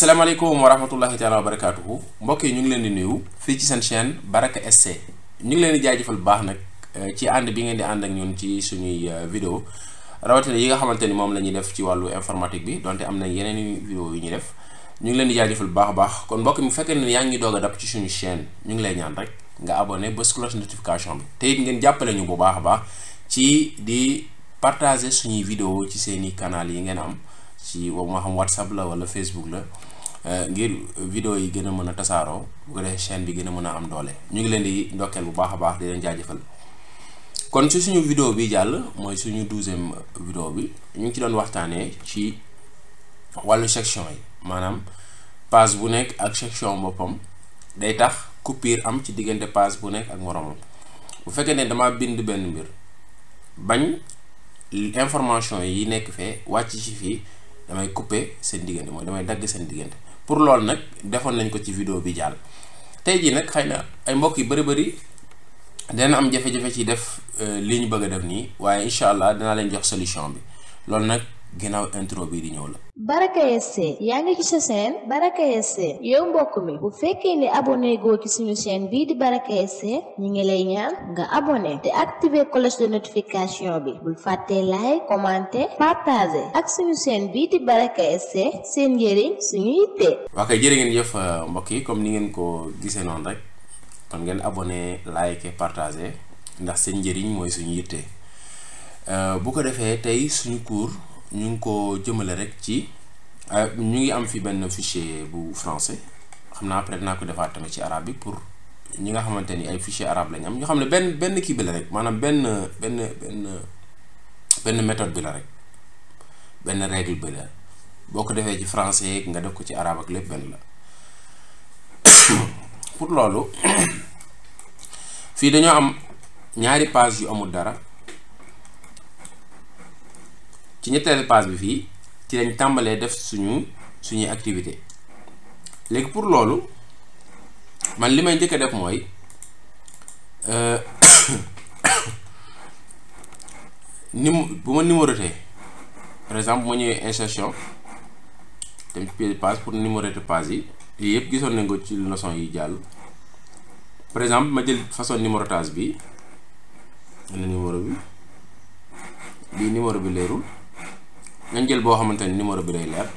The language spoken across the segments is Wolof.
asalaamaaleykum wa rahmatullahi taala wa barakaatuhu mbokk yi ñu ngi leen di nuyu fii ci seen chaîne Baraka SC ñu ngi leen di jaajëfal bu baax nag ci ànd bi ngeen di ànd ak ñun ci suñuy vidéo rawatina yi nga xamante ni moom la ñuy def ci wàllu informatique bi donte am na yeneen vidéo yu ñuy def ñu ngi leen di jaajëfal bu baax a baax kon mbokk mi bu fekkee ne yaa ngi doog a dab ci suñu chaîne ñu ngi lay ñaan rek nga abonné bës cloche notification bi te it ngeen jàppale ñu bu baax a baax ci di partager suñuy vidéo ci seeni canal yi ngeen am ci moo xam WhatsApp la wala Facebook la ngir vidéo yi gën a mën a tasaaroo bu ko defee chaîne bi gën a mën a am doole ñu ngi leen di ndokkeel bu baax a baax di leen jaajëfal kon ci suñu vidéo bi jàll mooy suñu 12e vidéo bi ñu ngi ci doon waxtaanee ci wàllu section yi maanaam page bu nekk ak section boppam day tax coupure am ci diggante page bu nekk ak moroomam bu fekkee ne dama bind benn mbir bañ information yi nekk fee wàcc ci fii damay couper seen diggante mooy damay dagg seen diggante pour loolu nag defoon nañ ko ci vidéo bi jàll tey jii nag xëy na ay mbokk yu bari dina am jafe-jafe ci def li ñu bëgg a def nii waaye incha allah dinaa leen jox solution bi loolu nag ginnaaw intro bii di ñëw la. Baraka SC yaa ngi ci sa chaîne Baraka SC yow mbokk mi bu fekkee ne abonné goo ci suñu chaîne bii di Baraka SC ñu ngi lay ñaan nga abonné te activer cloche de notification bi bul fàttee like commenter partager ak suñu chaîne bii di Baraka SC seen njëriñ suñu yitte. waa kay jërë ngeen jëf mbokk yi comme ni ngeen ko gisee noonu rek kon ngeen abonné like partager ndax seen njëriñ mooy suñu yitte bu ko defee tey suñu cours. ñu ngi ko jëmale rek ci ñu ngi am fi benn fichier bu français xam naa après dinaa ko defaat tamit ci arabe bi pour ñi nga xamante ni ay fichier arabe lañ am ñu xam ne benn kii bi la rek maanaam benn méthode bi la rek benn règle bi la boo ko defee ci français nga def ko ci arabe ak lépp benn la pour loolu fii dañoo am ñaari page yu amul dara. ci ñetteelu page bi fii ci lañ tàmbalee def suñuy activité léegi pour loolu man li may njëkk a def mooy bu ma numéroté par exemple ma ñëwee insertion dem ci pied de page pour numéroter page yi yii yëpp gisoon nañ ko ci leçon yi jàll par exemple ma jël façon numérotage bi numéro bi numéro bi leerul nañ jël boo xamante ni numéro bi day leer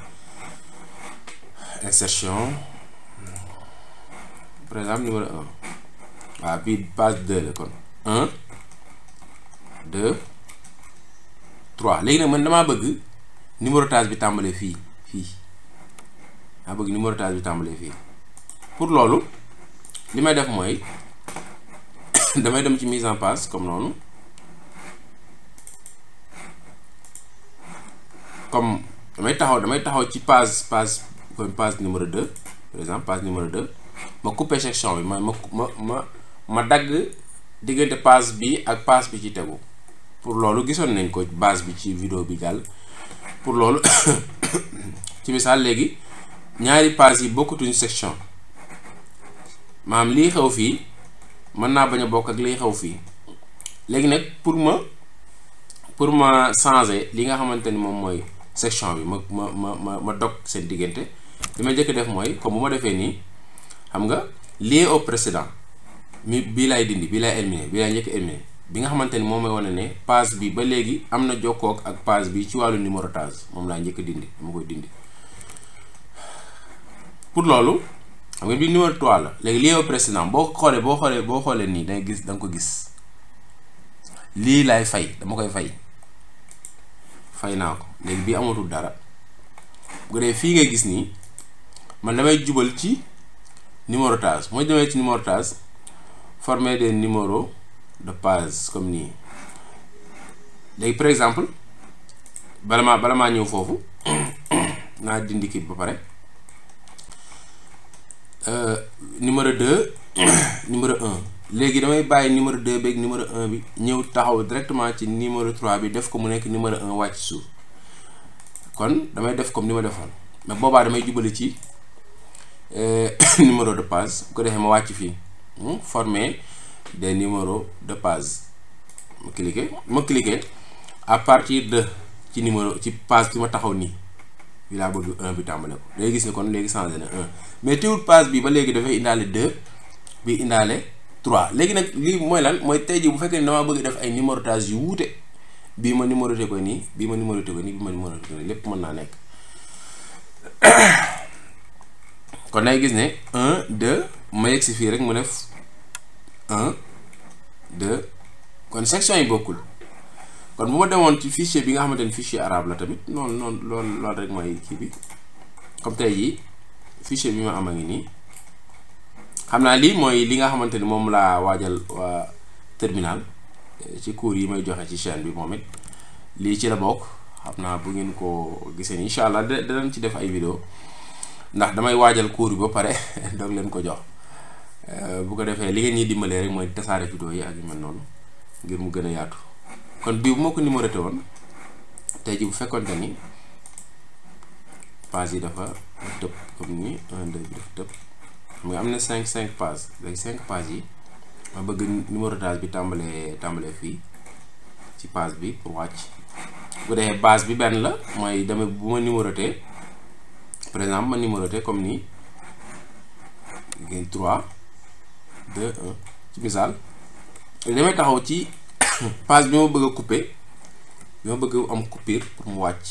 insertion par exemple numéro 1 waaw bii page 2 la kon 1 2 3 léegi nag man damaa bëgg numérotage bi tàmbalee fii maa bëgg numérotage bi tàmbalee fii pour loolu li may def mooy damay dem ci mise en page comme noonu comme damay taxaw ci page numéro 2 par exemple page numéro 2 ma couper section bi ma dagg diggante page bi ak page bi ci tegu pour loolu gisoon nañ ko base bi ci vidéo bi jàll pour loolu ci misaal léegi ñaari page yi bokkutuñu section maanaam lii xew fii mën naa bañ a bokk ak lii xew fii léegi nag pour ma changer li nga xamante ni moom mooy section bi ma dog seen diggante li ma njëkk def mooy comme bu ma defee nii xam nga lié au précédent bii laay dindi bii laay éliminer bii laay njëkk éliminer bi nga xamante ni moom mooy wane ne page bi ba léegi am na jokkook ak page bi ci wàllu numérotage moom laa njëkk dindi dama koy dindi pour loolu xam nga bii numéro 3 la léegi lié au précédent boo xoolee nii da nga ko gis lii laay fay dama koy fay naa ko léegi bii amatul dara bu dee fii ngay gis nii man damay jubal ci numérotage mooy demee ci numérotage former des numéros de page comme nii léegi par exemple bala maa ñëw foofu naa dindi kii ba pare numéro 2 numéro 1 léegi damay bàyyi numéro 2 beeg numéro 1 bi ñëw taxaw directement ci numéro 3 bi def ko mu nekk numéro 1 wàcc suuf kon damay def comme ni ma defoon mais boobaa damay jubali ci numéro de page bu ko defee ma wàcc fii former des numéros de page ma cliquer à partir de ci numéro ci page bi ma taxaw nii fii laa bëgg 1 bi tàmbale ko léegi gis ne kon léegi changé na 1 mais teewul page bi ba léegi dafay indaale 2 bi indaale 3 léegi nag lii mooy lan mooy tey jii bu fekkee ne damaa bëgg def ay numérotage yu wuute bii ma numéroté ko nii bii ma numéroté ko nii bii ma numéroté ko nii lépp mën naa nekk kon day gis ne 1 2 ma yegg si fii rek mu def 1 2 kon section yi bokkul kon bu ma demoon ci fichier bi nga xamante ni fichier arabe la tamit noonu loolu rek mooy kii bi comme tey jii fichier bi ma am a ngi nii xam naa lii mooy li nga xamante ni moom laa waajal waa terminal ci cours yi may joxe ci chaîne bi moom it lii ci la bokk xam naa bu ngeen ko gisee nii incha allah danañ ci def ay vidéo ndax damay waajal cours yi ba pare doog leen ko jox bu ko defee li ngeen ñuy dimbalee rek mooy tasaare vidéo yi ak yu mel noonu ngir mu gën a yaatu kon bii bu ma ko numéroté woon tey ji bu fekkonte ni page yi dafa tëb comme ni 1 2 bi dafa tëb xam nga am na 5 page léegi 5 page yi ma bëgg numérotage bi tàmbalee fii ci page bi pour wàcc bu dee base bi benn la mooy dama bu ma numéroté par exemple ma numéroté comme nii ngeen 3 2 1 ci misaal damay taxaw ci page bi ma bëgg a couper bi ma bëgg am coupure pour mu wàcc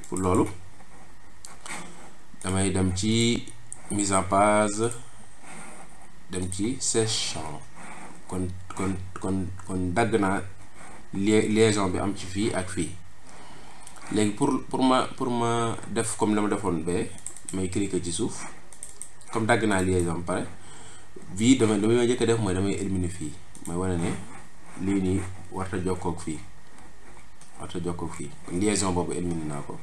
pour loolu damay dem ci mise en page dem ci session kon dagg naa liaison bi am ci fii ak fii léegi pour ma def comme dama defoon ba may cliquer ci suuf comme dagg naa liaison ba pare bii damay njëkk a def mooy damay éliminer fii mooy wane ne lii nii warta jokkoog fii liaison boobu éliminer naa ko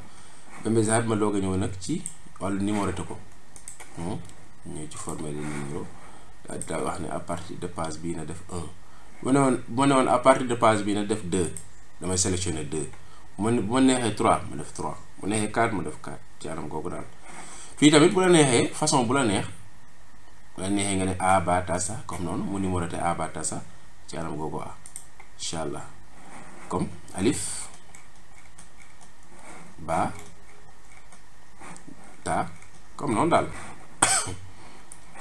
ba message ma doog a ñëw nag ci wàllu numéroté ko ñëw ci former de numéro daa wax ne à partir de page bii na def 1 bu ma ne woon à partir de page bii na def 2 damay sélectionner 2 bu ma neexee 3 ma def 3 bu neexee 4 ma def 4 ci anam googu daal fii tamit bu la neexee façon bu la neexee nga ne a ba tasa comme noonu mu numéroté a ba tasa ci anam googu incha allah comme alif ba ta comme noonu daal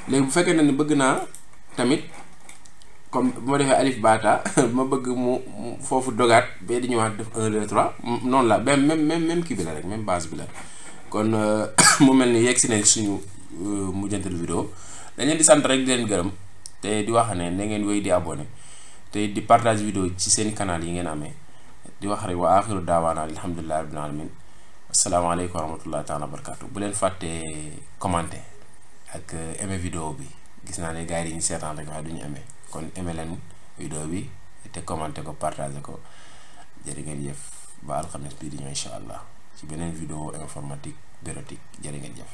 léegi bu fekkee ne bëgg naa tamit comme bu ma defee alif bata ma bëgg mu foofu dogaat ba di ñëwaat def 1 2 3 noonu la même kii bi la rek même base bi la kon mu mel ni yegg si nañ suñu mujjantal vidéo dañ leen di sant rek di leen gërëm te di wax ne na ngeen wéy di abonné te di partage vidéo ci seen canal yi ngeen amee di wax rek wa axiru daawaana alhamdulillahi rabbil alamin asalaamaaleykum wa rahmatullahi taala wa barakatuh bu leen fàttee commenter ak aimé vidéo bi gis naa ne gars yi ñu seetaan rek waaye duñu aimé kon aimé leen vidéo bi te commenter ko partager ko jërë ngeen jëf ba alxames bii di ñëw incha allah ci beneen vidéo informatique bureautique jërë ngeen jëf